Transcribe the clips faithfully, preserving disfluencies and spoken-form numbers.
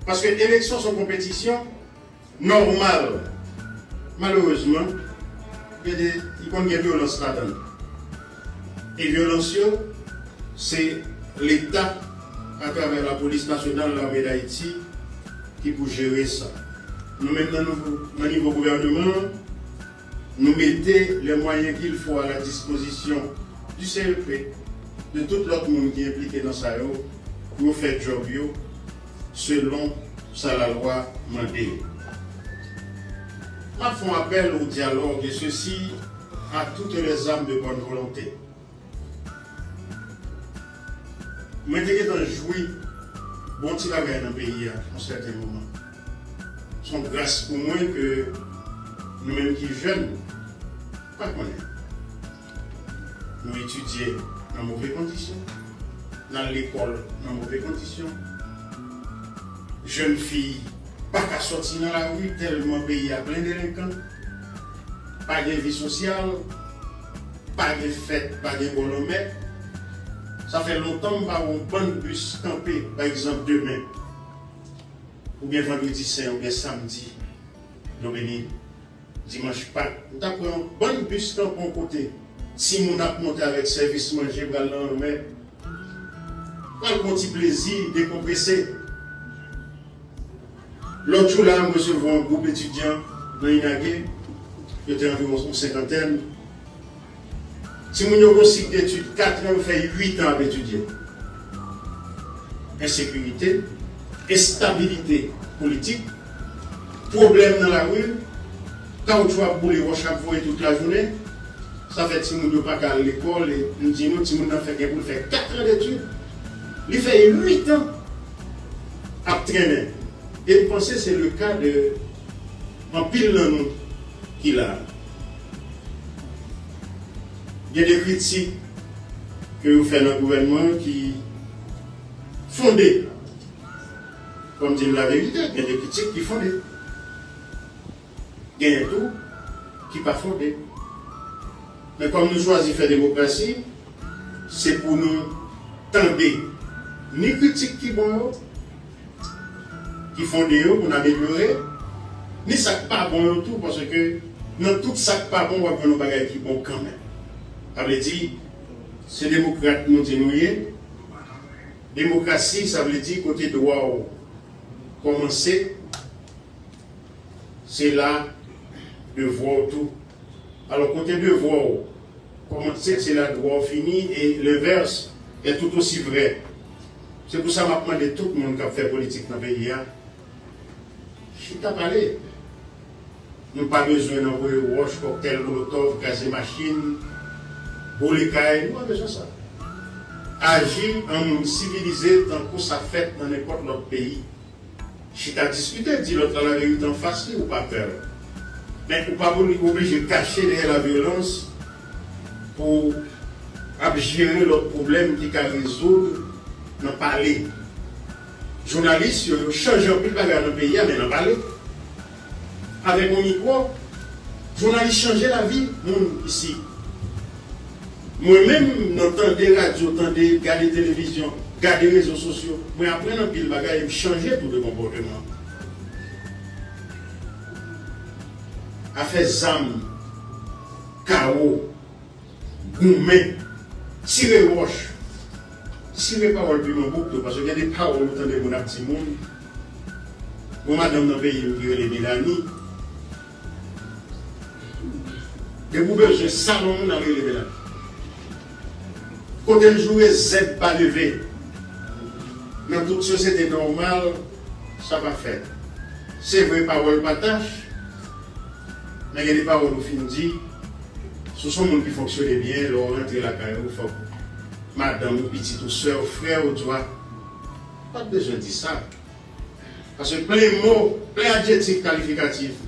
Paske eleksyon se yon konpetisyon nòmal. Malerezman, gen de, li konn gen vyolans ladan l. E vyolans yo, se Leta, atravè Lapolis Nasyonal, Lame d Ayiti, ki pou jere sa. Nou menm nan nouvo, nan nivo gouvèneman an, nou mete les moyens qu'il faut à la disposition du C E P, de tout lòt moun ki enplike nan sa yo, pou yo fè djòb yo selon sa lalwa mande. M ap fè yon apèl au dialogue, et ceci à toutes les âmes de bonne volonté. Mwen te gentan jwi bon ti bagay nan peyi a yon sèten moman. Se yon gras pou mwen ke nou menm ki jèn, pa konnen. Nou etidye nan move kondisyon, n al lekòl nan move kondisyon. Jèn fi pa ka sòti nan lari tèlman peyi a plen delenkan. Pa gen vi sosyal, pa gen fèt, pa gen bò lanmè. Sa fè lontan m pa wè yon bann bis kanpe, pa egzanp, demen, oubyen vandredi sen, oubyen samdi, Dominique, dimanch Pak. M t ap wè yon bann bis kanpe yon kote. Timoun ap monte avèk sèvis manje pral nan lanmè. Pral pran ti plezi, dekonprese. Lòt jou la, m resevwa yon gwoup etidyan nan Inage, yo te anviwon yon senkantèn. Timoun yo gen yon sik detid kat an, yo fè uit an ap etidye. Ensekirite, enstabilite politik, pwoblèm nan lari, kawoutchou ap boule, wòch ap voye tout lajounen. Sa fè timoun yo pa ka al lekòl, e m di nou, timoun nan fè gen pou l fè kat an detid. Li fè uit an ap trennen. E m panse se le ka de anpil nan nou ki la. Gen de kritik ke yo fè nan gouvènman ki fonde. Fò m di n laverite, gen de kritik ki fonde. Genyen tou ki pa fonde. Men kòm nou chwazi fè demokrasi, se pou nou tande ni kritik ki bon yo, ki fonde yo pou n amelyore, ni sa k pa bon yo tou, paske nan tout sa k pa bon, w ap jwenn yon bagay ki bon kanmenm. Sa vle di, se demokrat nou di nou ye. Demokrasi, sa vle di kote dwa w kòmanse, se la devwa w tou. Alò, kote devwa w kòmanse, se la dwa w fini, e lenvès est tout aussi vrai. Se pou sa m ap mande tout moun k ap fè politik nan peyi a, chita pale. Nou pa bezwen nan voye wòch, kòktèl molotòv, kraze machin, boule kay, nou pa bezwen sa. Aji an moun sivilize tankou sa fèt nan nenpòt lòt peyi. Chita diskite, di lòt la laverite anfas li, ou pa pè l. Men ou pa pou oblije kache dèyè lavyolans pou ap jere lòt pwoblèm ki ka rezoud nan pale. Jounalis yo, yo chanje anpil bagay nan peyi a, men nan pale. Avèk yon mikwo, jounalis chanje lavi moun isi. Mwen menm, nan tande radyo, tande, gade televizyon, gade rezo sosyo, mwen aprann anpil bagay e m chanje tou de konpòteman. Afè zam, kawo, goumen, tire wòch, tire pawòl piman bouk tou, paske gen de pawòl ou tande moun ap di moun. Gon madanm nan peyi m ki rele Melanie. Depi w bezwen salon moun, al rele Melanie. Kote l joure, zèb pa leve. Nan tout sosyete nòmal, sa pa fèt. Se vre, pawòl pa tach, men gen de pawòl ou fin di, si w se yon moun ki fonksyone byen, lè w rantre lakay ou, fòk madanm ou, pitit ou, sè w, frè w, di w, pa t bezwen di sa. Paske plen mo, plen adjetif kalifikatif.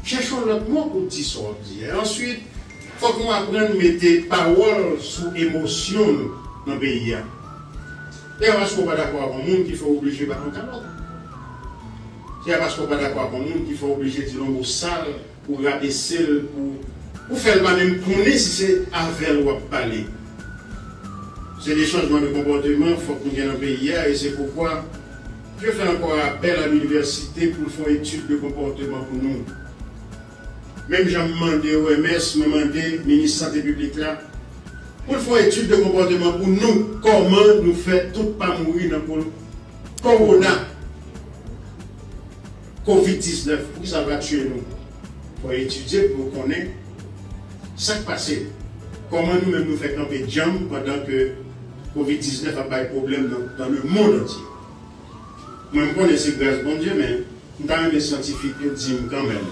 Chèche yon lòt mo pou di sa w ap di a. Answit, fòk nou aprann mete pawòl sou emosyon nou nan peyi a. Se pa paske w pa dakò ak yon moun ki fè w oblije ba l yon kalòt. Se pa paske w pa dakò ak yon moun ki fè w oblije di l yon mo sal, pou rabese l, pou, pou fè l pa menm konnen si se avè l w ap pale. Se de chanjman de konpòteman fòk nou gen nan peyi a, e se poukwa Yo fè ankò apèl a linivèsite pou l fè yon etid de konpòteman pou nou. Menm jan m mande O M S, mwen mande minis sante piblik la, pou l fè yon etid de konpòteman pou nou, kòman nou fè tout pa mouri nan ko-, kowona, kovid diznèf, poukisa l pa tiye nou? Fò yo etidye pou yo konnen sa k pase. Kòman nou menm nou fè kanpe djanm pandan ke kovid diznèf ap bay pwoblèm nan, dans le monde entier? Mwen, m konnen se gras Bondye, men m ta renmen syantifik yo di m kanmenm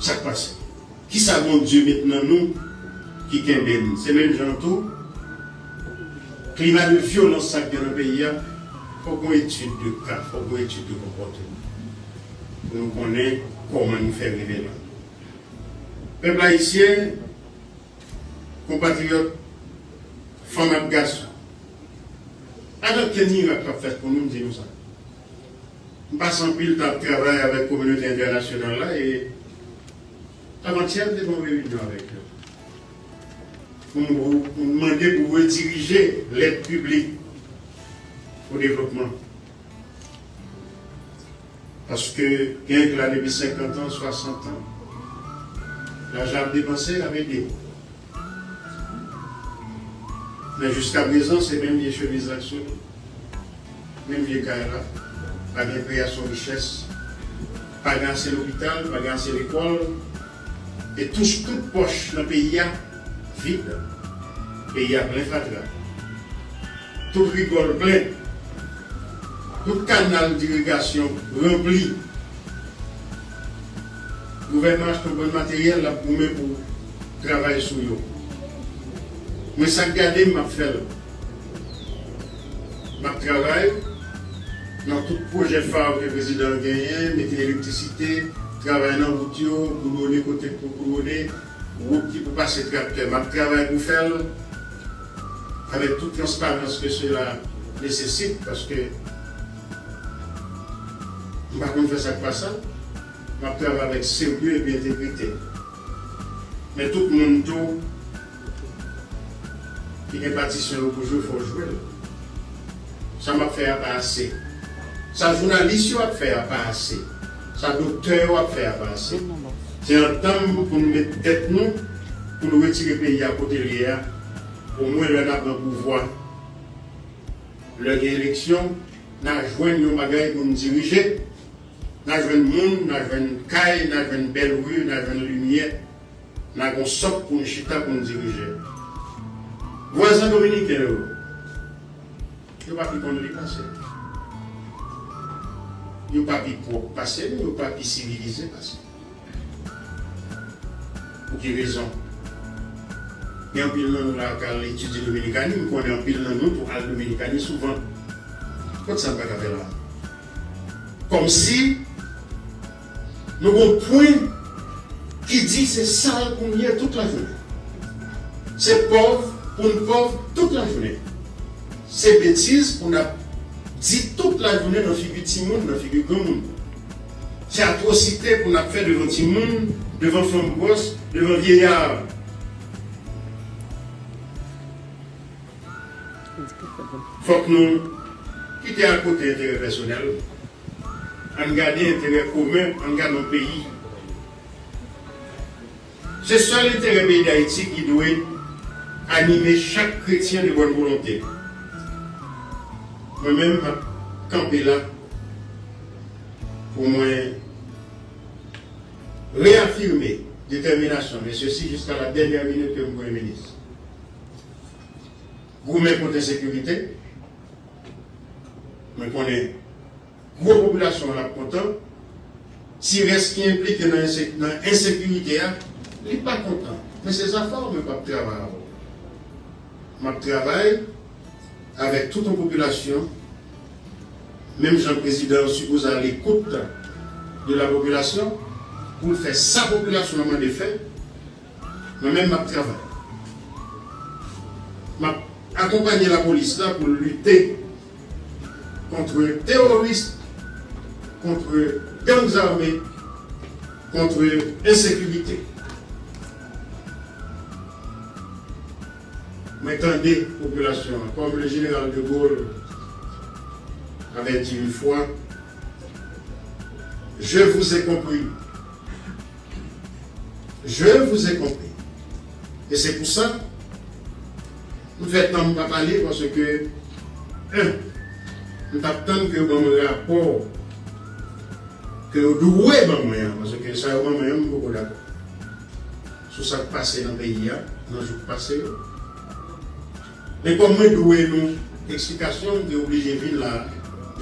sa k pase. Kisa Bondye met nan nou ki kenbe n? Se menm jan tou, klima de vyolans sa k gen nan peyi a, fòk gon etid de ka, fòk gon etid de konpòteman pou nou konnen kòman nou fè rive la. Pèp ayisyen, konpatriyòt, fanm ak gason, pa gen okenn mirak k ap fèt pou nou, m di nou sa. M pase anpil tan ap travay avèk kominote entènasyonal la e avantyè m te gen yon reyinyon avèk yo pou m, pou m mande pou redirije lèd piblik o devlopman. Paske gen k la depi senkant an, swasant an, lajan ap depanse, ap ede. Men jiskaprezan, se menm vye chemiz la k sou li, menm vye kay la. Pa gen kreyasyon richès, pa gen ase lopital, pa gen ase lekòl. E touch tout pòch nan peyi a vid. Peyi a plen fatra. Tout rigòl plen. Tout kanal dirigasyon ranpli. Gouvènman achte yon bann materyèl, l ap goumen pou travay sou yo. Mwen, sa k gade m, m ap fè l. M ap travay nan tout pwojè fa ke prezidan an genyen, mete elektrisite, travay nan wout yo, goudwone kote k pou goudwone, wout ki pou pase traktè. M ap travay pou fè l avèk tout transparans ke sela nesesit, paske m pa konn fè sa k pa sa. M ap travay avèk serye epi entegrite. Men tout moun tou ki gen patisyon yo pou jwe, fò w jwe l. Sa m ap fè a pa ase. Sa jounalis yo ap fè a pa ase. Sa doktè yo ap fè a pa ase. Se an tan pou nou met tèt nou, pou nou retire peyi a kote l ye a, omwen lè n a pran pouvwa. Lè gen eleksyon, n a jwenn yon bagay pou n dirije. N a jwenn moun, n a jwenn kay, n a jwenn bèl ri, n a jwenn limyè. N a gon sòk pou n chita, pou n dirije. Vwazin dominiken yo, yo pa pi konn li pase m. Yo pa pi pwòp pase m, yo pa pi sivilize pase m. Pou ki rezon? Gen anpil nan nou la k al etidye Dominikani, m konnen anpil nan nou tou al Dominikani souvan. Kot sa m pa ka fè la? Kòmsi nou gon pwen ki di se sal pou n ye tout lajounen. Se pòv pou n pòv tout lajounen. Se betiz pou n ap di tout lajounen nan figi timoun, nan figi granmoun. Se atwosite pou n ap fè devan timoun, devan fanm gwòs, devan vyeya. Fòk nou kite akote enterè pèsonèl. Ann gade enterè komen, ann gade yon peyi. Se sèl enterè peyi Dayiti ki dwe anime chak kretyen de bòn volonte. Mwen menm, m ap kanpe la pou mwen reyafime detèminasyon m, e sesi jiska la dènyè minit ke m premye minis. Goumen kont ensekirite. Mwen konnen gwo popilasyon an ap kontan. Ti rès ki enplike nan ense-, nan ensekirite a, li pa kontan. Men se zafè w, mwen p ap travay avè w. M ap travay avèk tout yon popilasyon, menm jan prezidan an sipoze a l'écoute de la population, pou l fè sa popilasyon an mande fè, mwen menm m ap travay. M ap akonpanye lapolis la pou l lite kont teworis, kont gang zame, kont ensekirite. Mwen tande popilasyon an, kòm le jeneral de Gaulle Averti une fois, je vous ai compris. Je vous ai compris. Et c'est pour ça, m fè tan m pa pale, paske, en, m t ap tann ke yo ban mwen rapò ke yo dwe ban mwen an, paske sa yo ban mwen an, m poko dakò sou sa k pase nan peyi a, nan jou k pase yo. Men kòm mwen dwe nou eksplikasyon, m te oblije vin la a.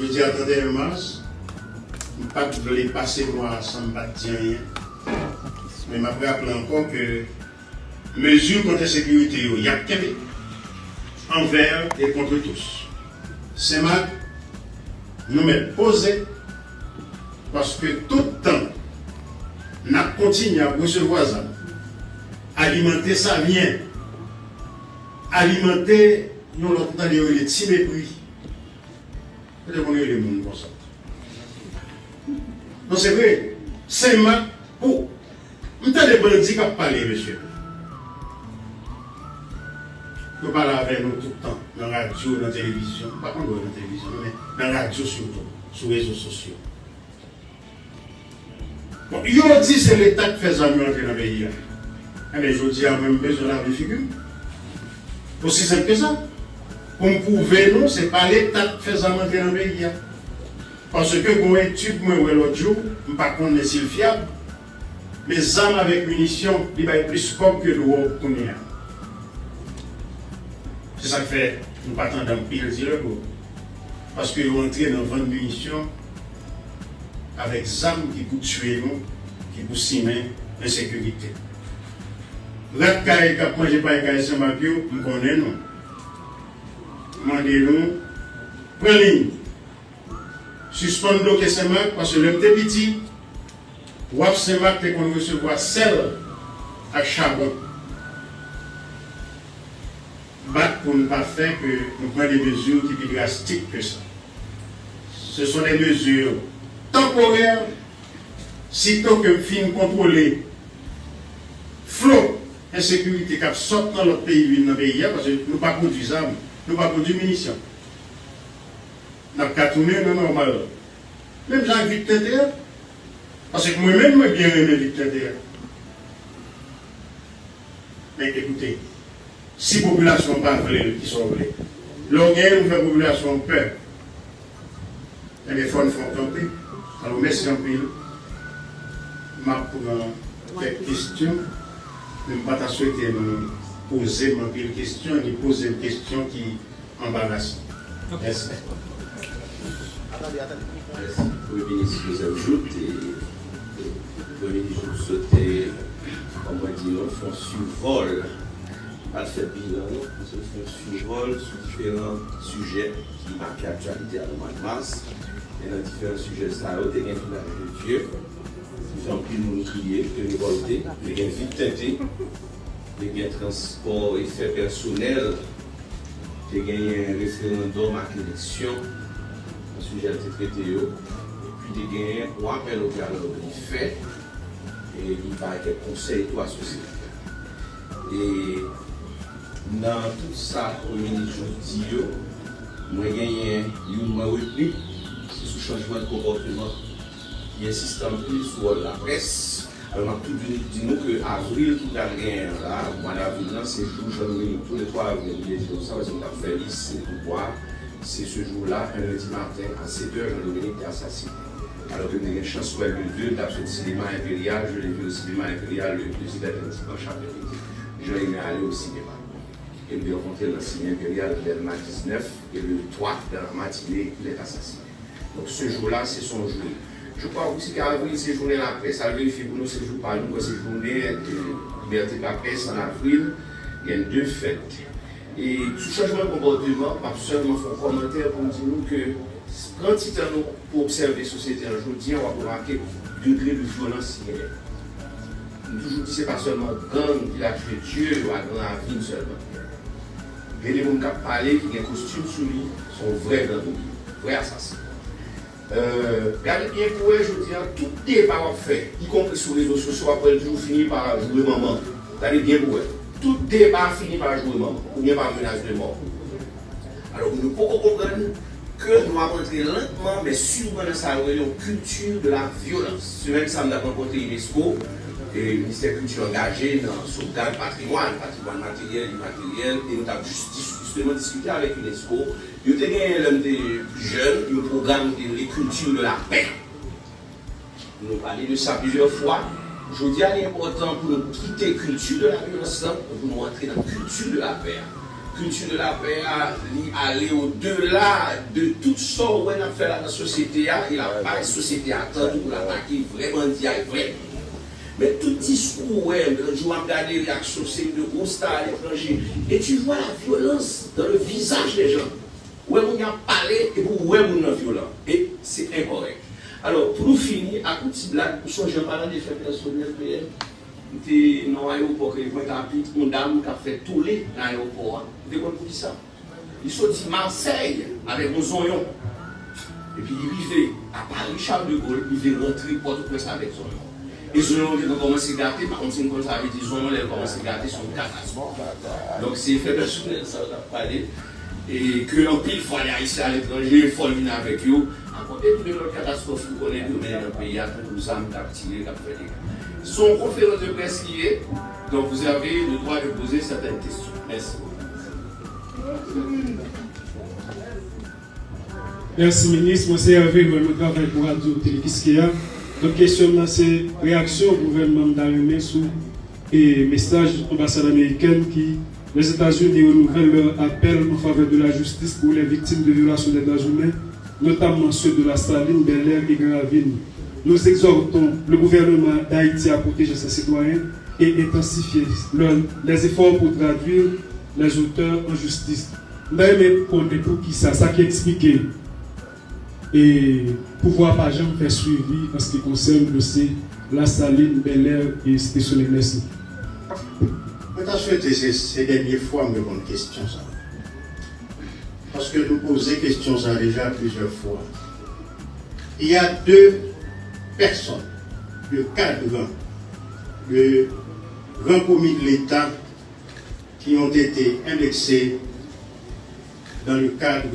Jodi a trannteyen mas, m pa t vle pase mwa a san m pa t di anyen. Men m ap raple ankò ke mezi kont ensekirite yo, y ap kenbe, envè e kont tous. Senmak, nou mèt poze, paske tout tan n ap kontinye ap resevwa zam, alimante savyen, alimante yon lòt, m tande yo rele ti mepri. Yo te konn rele moun konsa. Non, se vre. Senmak pou. M tande bandi k ap pale, mesye. Yo pale avè nou tout tan, nan radyo, nan televizyon. M pa konn wè nan televizyon, non, men nan radyo sitou, sou rezo sosyo. Bon, yo di se Leta k fè zam yo antre nan peyi a. Enben, jodi a, mwen, m bezwen lave figi m. Osi senp ke sa. Pou m pwouve nou, se pa Leta k fè zam antre nan peyi a. Paske gon etid mwen wè lòt jou, m pa konnen si l fyab, men zam avèk minisyon, li bay plis kòb ke dwòg kounye a. Se sa k fè nou pa tande anpil dilè dwòg. Paske yo antre nan vann minisyon avèk zam ki pou tiye nou, ki pou simen ensekirite. Rat kay k ap manje pay kay Senmak yo, m konnen nou. M mande nou, pran liy. Sispann bloke Senmak, paske lè m te piti, W A P Senmak te konn resevwa sèl ak chabon. Bat pou n pa fè ke nou pran de mezi ki pi drastik ke sa. Ce sont des mesures temporaires, sitôt ke m fin kontwole flo ensekirite k ap sot nan lòt peyi vin nan peyi a, paske nou pa pwodui zam, nou pa pwodui minisyon. N ap ka tounen nan nòmal. Menm jan ak vit tenten an. Paske mwen menm, mwen byen renmen vit tenten an. Men ekoute, si popilasyon an pa vle l, kisa w vle? Lè w genyen, ou fè popilasyon an pè. Enben, fò n fè w kanpe. Alò, mèsi anpil. M ap pran kèk kesyon, men m pa ta swete nou poze m anpil kesyon, ni poze m kesyon ki anbarasan. Mèsi. Mèsi. Premye Minis Joseph Jouthe, e, e, Premye Minis Jouthe sot, e, kòm mwen di, nou fè yon sivòl, pa t fè bilan, non, nou fè yon sivòl sou diferan sijè ki make aktyalite a nan mwa mas. E nan diferan sijè sa yo, te gen Village de Dieu, ki fè anpil moun kriye, te revòlte, te gen vit tenten, te gen transpò e fè pèsonèl, te genyen referandòm ak eleksyon, nan sijè l te trete yo, epi te genyen yon apèl o dyalòg li fè, e li bay kèk konsèy tou a sosyete a. E nan tout sa Premye Minis Jouthe di yo, mwen genyen youn mwen retni, se sou chanjman de konpòteman. Li ensiste anpil sou wòl laprès. Alò, m ap tou di, di nou ke avril ki pral genyen an la, mwa davril lan, se jou Jan Dominique, tou le twa avril, m te di nou sa, paske m t ap fè lis, se pouvwa, se se jou la, un lundi matin, à sept heures, Jan Dominique te asasinen. Alò ke m te gen chans wè l le deux, m t ap sot sinema Enperyal, je l'ai vu au cinéma Impérial le deux, se te yon dimanch aprèmidi. Jan Dominique ale o sinema. E m te rankontre l nan sinema Enperyal, vè l ma diznèf, e le twa dans la matinée, il est assassiné. Donk, se jou la, se son jou. Je crois aussi ke avril, se jounen laprès. Al verifye pou nou, se jou pa nou, se jounen, e, libète laprès an avril, gen de fèt. E sou chanjman de konpòteman, m ap sèlman fè yon kòmantè pou m di nou ke pran ti tan nou pou obsève sosyete an jodi a, w ap remake degre de vyolans ki genyen. M toujou di se pa sèlman gang ki la tye tye yo a Gran Ravin sèlman. Gen de moun k ap pale ki gen kostim sou li, se yon vrè gang li ye, vrè asasen. Euh, gade byen pou wè jodi a, tout deba w ap fè, ikonpri sou rezo sosyo, w ap wè l toujou fini pa joure manman. Gade byen pou wè. Tout deba fini pa joure manman, oubyen pa menas de mò. Alò, nou poko konprann ke nou ap antre lantman men siman nan sa yo rele yon culture de la violence. Semèn sa a, m t ap rankontre unesco, e Ministè Kilti angaje nan sovgad patrimwàn, patrimwàn materyèl, imateryèl, e nou t ap jis dis-, jisteman diskite avèk unesco. Yo te genyen, lè m te jèn, yon pwogram ki te rele Culture de la paix. Nou pale de sa plizyè fwa. Jodi a, li enpòtan pou nou kite kilti de la vyolans lan, pou nou antre nan kilti de lapè a. Kilti de lapè a, li ale odela de tout sa w wè n ap fè la nan sosyete a, e l ap bay sosyete a tan tou pou l atake vrè bandi a, vrè moun yo. Men tout diskou ou wè, lòt jou m ap gade reyaksyon seri de gwo sta aletranje, et tu vois la violence dans le visage des gens. Ou wè moun y ap pale, epi ou wè moun nan vyolan. E se enkòrèk. Alò, pou nou fini ak yon ti blag, ou sonje an palan de fè pèsonèl, P M, m te nan yon ayewopò Pointe-à-Pitre, yon dam k ap fè tole nan ayewopò a. Ou te konn poukisa? Li soti Masèy avèk yon zonyon. Epi li rive a Paris Charles de Gaulle, li vle rantre Pòtoprens avèk zonyon. E zonyon yo gentan kòmanse gate, pa konn si n konn sa vle di zonyon lè l kòmanse gate, se yon katastwòf. Donk, se efè pèsonèl sa yo t ap pale. E ke anpil fwa, lè Ayisyen aletranje, fò l vin avèk yo. Ankò, e tou de lòt katastwòf nou konnen ke yo mennen nan peyi a, tankou zam k ap tire, k ap fè dega. Se yon konferans de près li ye, donc vous avez le droit de poser certaines questions. Merci beaucoup. Mèsi, minis. Mwen se Hervé Noël, mwen travay pou Radyo Tele Kiskeya. Donk, kesyon m nan se reyaksyon gouvènman m ta renmen sou e mesaj anbasad amerikèn ki, Les États-Unis renouvellent leur appel en faveur de la justice pour les victimes de violations des droits humains, notamment ceux de la Saline, Bel Air et Grand Ravine. Nous exhortons le gouvernement d'Haïti à protéger ses citoyens et intensifier leur- les efforts pour traduire les auteurs en justice. M ta renmen konnen poukisa, sa ki eksplike e pouvwa a pa janm fè swivi an se ki konsène dosye Lasalin, Bèlè e Site Solèy. Mèsi. Mwen ta swete se, se dènye fwa m reponn kesyon sa a. Paske nou poze kesyon sa a deja plizyè fwa. Il y a deux personnes, deux cadres, de grands commis de l'État qui ont été indexés dans le cadre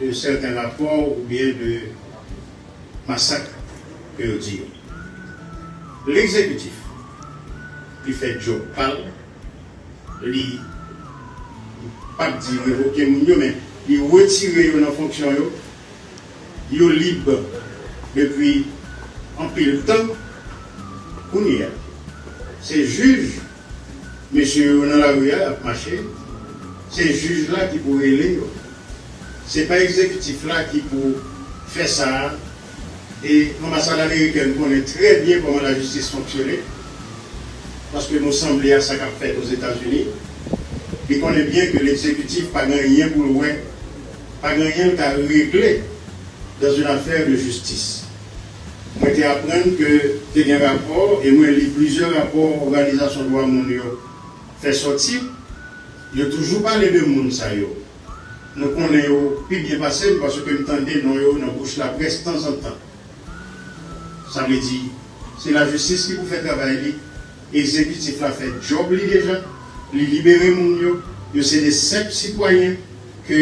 de certains rapports ou bien de massacres que yo di yo. L'exécutif, li fè djòb pa l, li, m p ap di revoke moun yo, men li retire yo nan fonksyon yo, yo lib depi anpil tan. Kounye a, se jij, mesye yo nan lari a, y ap mache, se jij la ki pou rele yo. Se pa egzekitif la ki pou fè sa a. E anbasad amerikèn konnen trè byen kòman lajistis fonksyone, paske nou sanble a sa k ap fèt Ozetazini. Li konnen byen ke legzekitif pa gen anyen pou l wè, pa gen anyen l ka regle dans une affaire de justice. Mwen te aprann ke te gen rapò, e mwen li plizyè rapò òganizasyon dwa moun yo fè sòti, yo toujou pale de moun sa yo. Nou konnen yo pi byen pase m, paske m tande non yo nan bouch laprès tanzantan. Sa vle di, se lajistis ki pou fè travay li, egzekitif la fè djòb li deja, li libere moun yo, yo se de senp sitwayen ke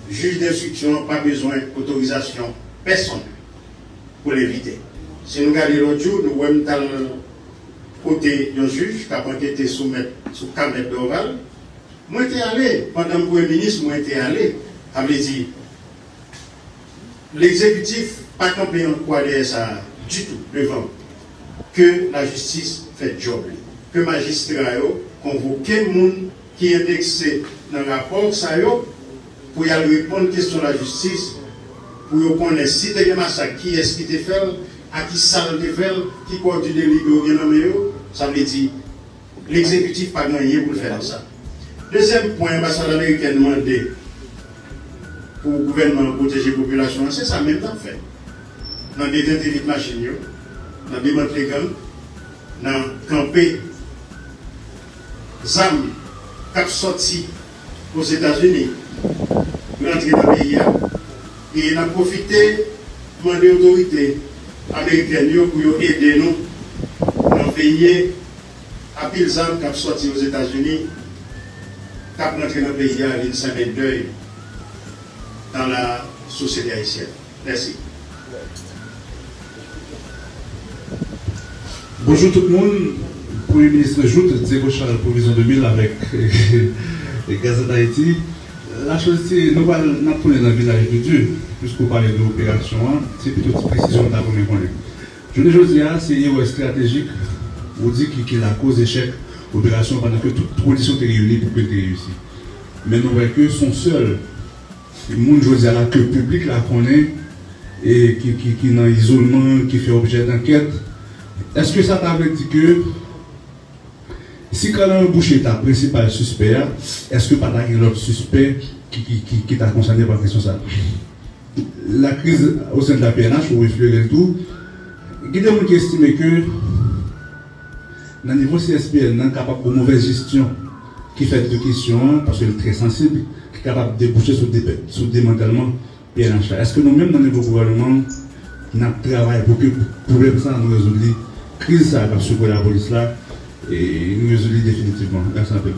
jij denstriksyon an pa bezwen otorizasyon pèsonn pou l envite. Si nou gade lòt jou, nou wè m t al kote yon jij k ap ankete sou mèt, sou ka mèt Dorval. Mwen te ale, pandan m premye minis, mwen te ale. Sa vle di, legzekitif pa kanpe an kwa dèyè sa a ditou devan m. Ke lajistis fè djòb li. Ke majistra yo konvoke moun ki endekse nan rapò sa yo pou y al reponn kesyon lajistis, pou yo konnen si te gen masak, kiyès ki te fè l, a ki sa l te fè l, ki kò di deli ke yo gen nan men yo. Sa vle di, legzekitif pa gen anyen pou l fè nan sa. Dezyèm pwen, anbasad amerikèn mande pou gouvènman an pwoteje popilasyon an, se sa menm n ap fè. Nan detente vit machin yo, nan demantle gang, nan kanpe zam k ap sòti Ozetazini rantre nan peyi a. E n ap pwofite mande otorite amerikèn yo pou yo ede nou nan veye apil zam k ap sòti Ozetazini, k ap rantre nan peyi a, vin senmen dèy dans la société haïtienne. Merci. Bonjou tout moun. Premye minis nan jout, Diego Charles, Provizyon de mil avèk Gazette Haïti. Lachòz se, nou pral, n ap tounen nan vilaj de Dye, piske w pale de operasyon an, se pito ti presizyon m ta renmen konnen. Jounen jodi a, se erè estratejik, ou di ki, ki lakoz echèk operasyon an pandan ke tout kondisyon te reyini pou ke l te reyisi. Men nou wè ke se yon sèl moun jodi a la ke piblik la konnen e ki, ki, ki nan izolman, ki fè objè dankèt. Èske sa ta vle di ke si Carl Boucher ta prensipal sispè a, èske pa ta gen lòt sispè ki, ki, ki, ki ta konsène pa kesyon sa? La crise au sein de la P N H, ou reflere l tou. Gen de moun ki estime ke nan nivo C S P N nan, kapab gen movèz jesyon ki fèt de kesyon an, paske l trè sansib, ki kapab debouche sou de, sou demantèlman P N H la. Èske nou menm nan nivo gouvènman, n ap travay pou ke pwoblèm sa a nou rezoud li, kriz sa a k ap sekwe lapolis la, e nou rezoud li definitivman? Mèsi anpil.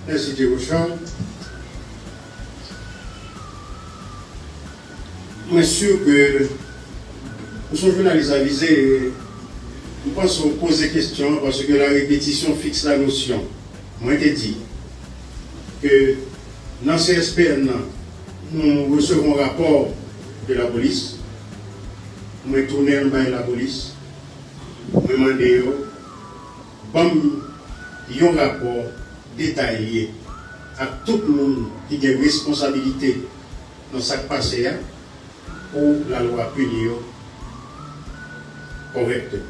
Mèsi, Diego Charles. Mwen si ke ou se yon jounalis avize, e m panse w poze kesyon an, paske la répétition fixe la notion. Mwen te di ke nan C S P N nan, nou resevwa yon rapò de lapolis. Mwen tounen l bay lapolis. Mwen mande yo ban m yon rapò detaye ak tout moun ki gen responsabilite nan sa k pase a, pou lalwa pini yo kòrèkteman.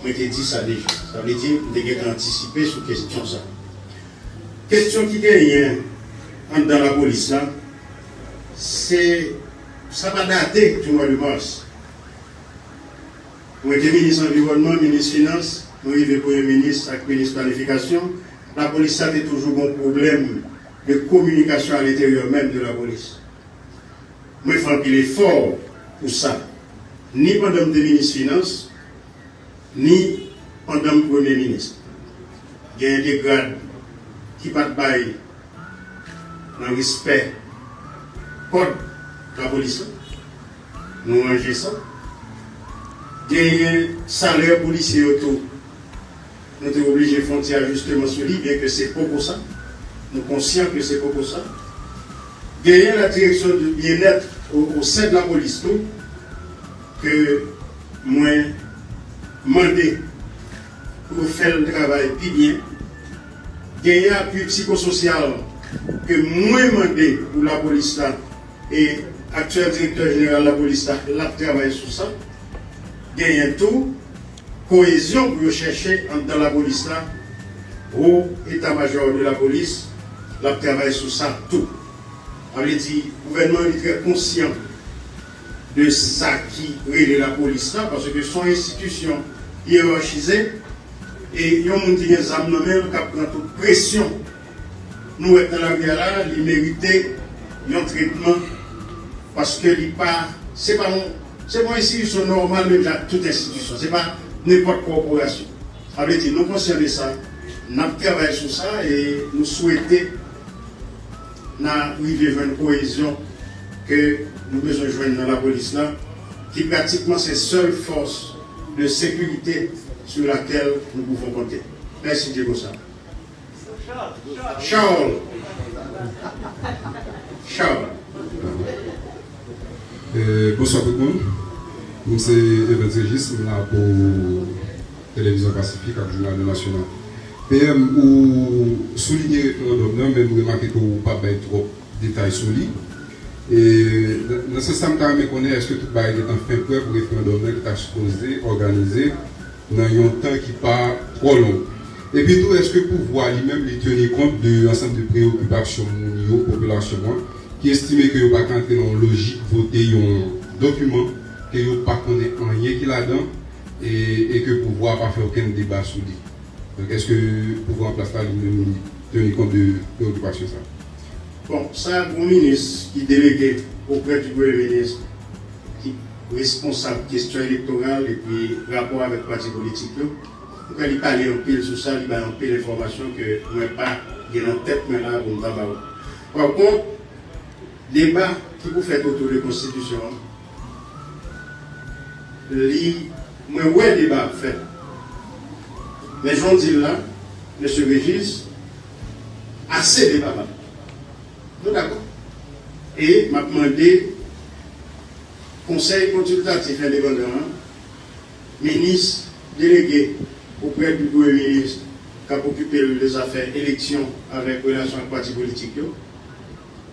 Mwen te di sa deja. Sa vle di, m te gentan antisipe sou kesyon sa. Kesyon ki genyen anndan lapolis la, se, sa pa date du mois de mars. Mwen te minis anviwònman, minis finans, nou rive premye minis ak minis planifikasyon. Lapolis sa te toujou gen pwoblèm de kominikasyon a lenteryè menm de lapolis. Mwen fè anpil efò pou sa, ni pandan m te minis finans, ni pandan m premye minis. Genyen de grad ki pa t bay nan respè kòd lapolis la. Nou ranje sa. Genyen salè polisye yo tou. Nou te oblije fè yon ti ajisteman sou li, byenke se poko sa. Nou konsyan ke se poko sa. Genyen la direction du bien-être au, au sein de la police tou, ke mwen mande pou yo fè l travay pi byen. Genyen apui psikososyal ke mwen mande pou lapolis la, e aktyèl direktè jeneral lapolis la, l ap travay sou sa. Genyen tou koyezyon pou yo chèche anndan lapolis la. Wo eta majò de lapolis, l ap travay sou sa tou. Sa vle di, gouvènman an li trè konsyan de sa ki rele lapolis la, paske se yon enstitisyon yerachize, e yon moun ki gen zam nan men l k ap pran tout presyon nou wè k nan lari a la, li merite yon tretman, paske li pa, se pa yon, se pa yon enstitisyon nòmal menm jan ak tout enstitisyon, se pa nenpòt kòporasyon. Sa vle di, nou konsyan de sa, n ap travay sou sa, e nou swete n a rive jwenn koyezyon ke nou bezwen jwenn nan lapolis la, ki pratikman se sèl fòs de sécurité sur laquelle nous pouvons compter. Mèsi, Diego Charles. Charles. Charles. Eh, bonswa tout moun. M se Evans Régis, m la pou Televizyon Pasifik ak Jounal Le National. P M, ou soulinye referandòm nan, men m remake ke ou pa bay twòp detay sou li. E nan, nan sans sa, m ta renmen konnen èske tout bagay gentan fen prè pou referandòm nan ki ta sipoze òganize nan yon tan ki pa twò long. Epi tou, èske pouvwa li menm li teni kont de ansanm de preyokipasyon moun yo, popilasyon an, ki estime ke yo pa ka antre nan yon lojik vote yon dokiman ke yo pa konnen anyen ki ladan e, e ke pouvwa a pa fè okenn deba sou li. Donk, èske pouvwa an plas la li menm li teni kont de preyokipasyon sa a? Bon, sa yon minis ki delege oprè di premye minis ki responsab kesyon elektoral epi rapò avèk pati politik yo. Mwen kwè li pale anpil sou sa, li bay anpil enfòmasyon ke mwen pa gen nan tèt mwen la pou m ta ba ou. Pa kont, Deba ki pou fèt otou de konstitisyon an, li, mwen wè deba ap fèt. Men jan w di l la, mesye Régis, ase deba p ap. Nou dakò. E m ap mande Konsèy Konsiltatif Endepandan an, minis delege oprè di premye minis k ap okipe l de zafè eleksyon avèk relasyon ak pati politik yo,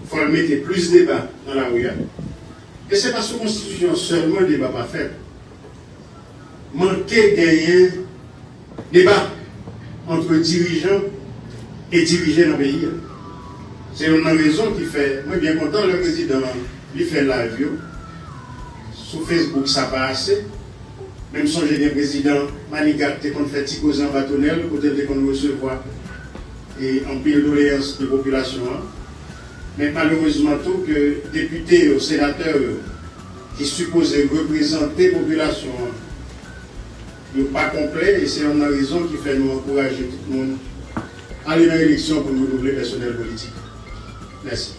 fò l mete plis deba nan lari a. E se pa sou konstitisyon sèlman deba pa fèt. Manke genyen deba ant dirijan e dirije nan peyi a. Se youn nan rezon ki fè mwen byen kontan lè prezidan an li fè live yo sou Facebook, sa pa ase. Men m sonje gen prezidan Manigat te konn fè ti koze anba tonèl kote l te konn resevwa e anpil doleyans de popilasyon an. Men malerezman tou ke depite yo, senatè yo ki sipoze reprezante popilasyon an, yo pa konplè e se youn nan rezon ki fè nou ankouraje tout moun ale nan eleksyon pou nou double pèsonèl politik. Mèsi.